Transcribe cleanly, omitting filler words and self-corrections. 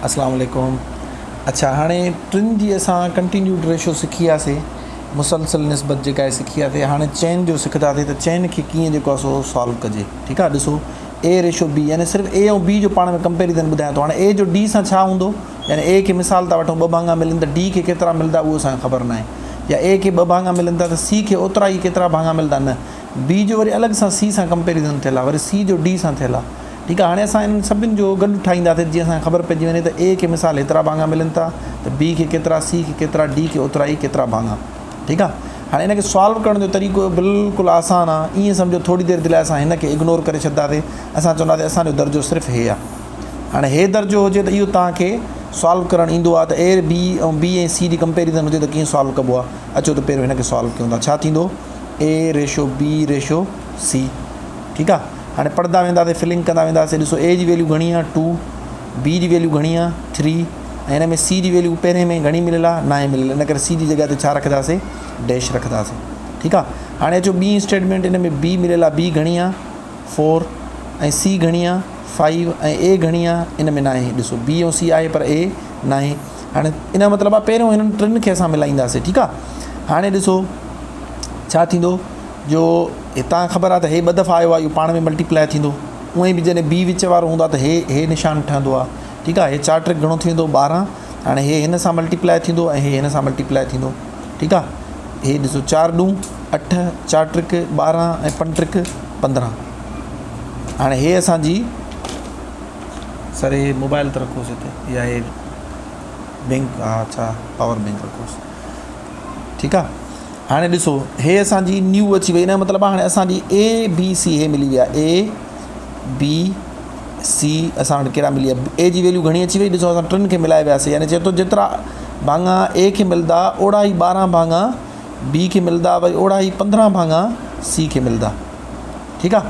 اسلام عليڪم اڇا هاڻي ٽن جي اسان ڪنٽينيوڊ ريشو سکي آسي مسلسل نسبت جيڪا آهي سکي آسي هاڻي چئن جو سکنداسي ته چئن کي ڪيئن جيڪو آهي سو سالو ڪجي ٺيڪ آهي ڏسو اي ريشو بي يعني صرف اي ۽ بي جو پاڻ ۾ ڪمپيريزن ٻڌايان ٿو هاڻي اي جو ڊي سان ڇا هوندو يعني اي کي مثال ٿا وٺون ٻه ڀاڱا ملن ته ڊي کي ڪيترا ملدا اهو اسان کي خبر ناهي يا اي کي ٻه ڀاڱا ملن ٿا ته سي کي اوترا ئي ڪيترا ڀاڱا ملدا نه بي جو وري الڳ سان سي سان ڪمپيريزن ٿيل آهي وري سي جو ڊي سان ٿيل آهي ٺيڪ آهي هاڻي اسان انهن سڀن جو گڏ ٺاهينداسين جيئن اسان کي خبر پئجي وڃي ته اي کي مثال هيترا ڀاڱا ملن ٿا ته بي کي ڪيترا سي کي ڪيترا ڊي کي اوترا ئي ڪيترا ڀاڱا ٺيڪ آهي هاڻي ان کي سالو ڪرڻ جو طريقو بلڪل آسان آهي ائين سمجهو ٿوري دير جي لاء اسان هن کي اگنور ڪري ڇڏنداسين اسان چونداسين اسان جو درجو صرف هي آهي هاڻي هي درجو هجي ته اهو توهان کي سالو ڪرڻ ايندو آهي ته اي بي ۽ بي ۽ سي جي ڪمپيريزن هجي ته ڪيئن سالو ڪبو آهي اچو ته پهريون هن کي سالو ڪيون ٿا ڇا ٿيندو A ratio B ratio C ٺيڪ آ هاڻي پڙهندا وينداسين فلنگ ڪندا وينداسين ڏسو اي جي ويليو گهڻي آ ٽو بي جي ويليو گهڻي آ ٿري ۽ هن ۾ سي جي ويليو پهرين ۾ گهڻي مليل آ ناهي مليل ان ڪري سي جي جڳهه تي ڇا رکنداسين ڊيش رکنداسين ٺيڪ آ هاڻي اچو ٻي اسٽيٽمينٽ ان ۾ بي مليل آ بي گهڻي آ فور ۽ سي گهڻي آ فائيو ۽ اي گهڻي آ ان ۾ ناهي ڏسو بي ۽ سي آهي پر اي ناهي هاڻي ان جو مطلب آ پهريون هنن ٽن کي اسان ملائينداسين ٺيڪ آ هاڻي ڏسو ڇا ٿيندو جو هتان خبر آهي ته هي ٻه دفعا آيو آهي اهو پاڻ ۾ ملٽيپلائي ٿيندو اونئن به جڏهن بي وچ وارو هوندو آهي ته هي هي نشان ٺهندو آهي ٺيڪ آهي هي چار ٽرڪ گهڻو ٿي ويندو ٻارهن هاڻي هي هن سان ملٽيپلائي ٿيندو ۽ هي هن سان ملٽيپلائي ٿيندو ٺيڪ آهي هي ڏسو چار ڏون اٺ چار ٽرڪ ٻارهن ۽ پنج ٽرڪ 15 هاڻي هي اسانجي سر هي موبائل ته رکوس هتي يا هي بينڪ ها اڇا پاور بينڪ رکوس ٺيڪ آ هاڻي ڏسو هي اسان جي نيو اچي وئي ان جو مطلب هاڻي اسان جي اي بي سي هي ملي ويا اي بي سي اسان وٽ ڪهڙا ملي ويا اي جي ويليو گهڻي اچي وئي ڏسو اسان ٽن کي ملائي وياسي يعني چئي ٿو جيترا ڀاڱا اي کي ملدا اوڙا ئي 12 ڀاڱا بي کي ملدا وري اوڙا ئي 15 ڀاڱا سي کي ملدا ٺيڪ آ.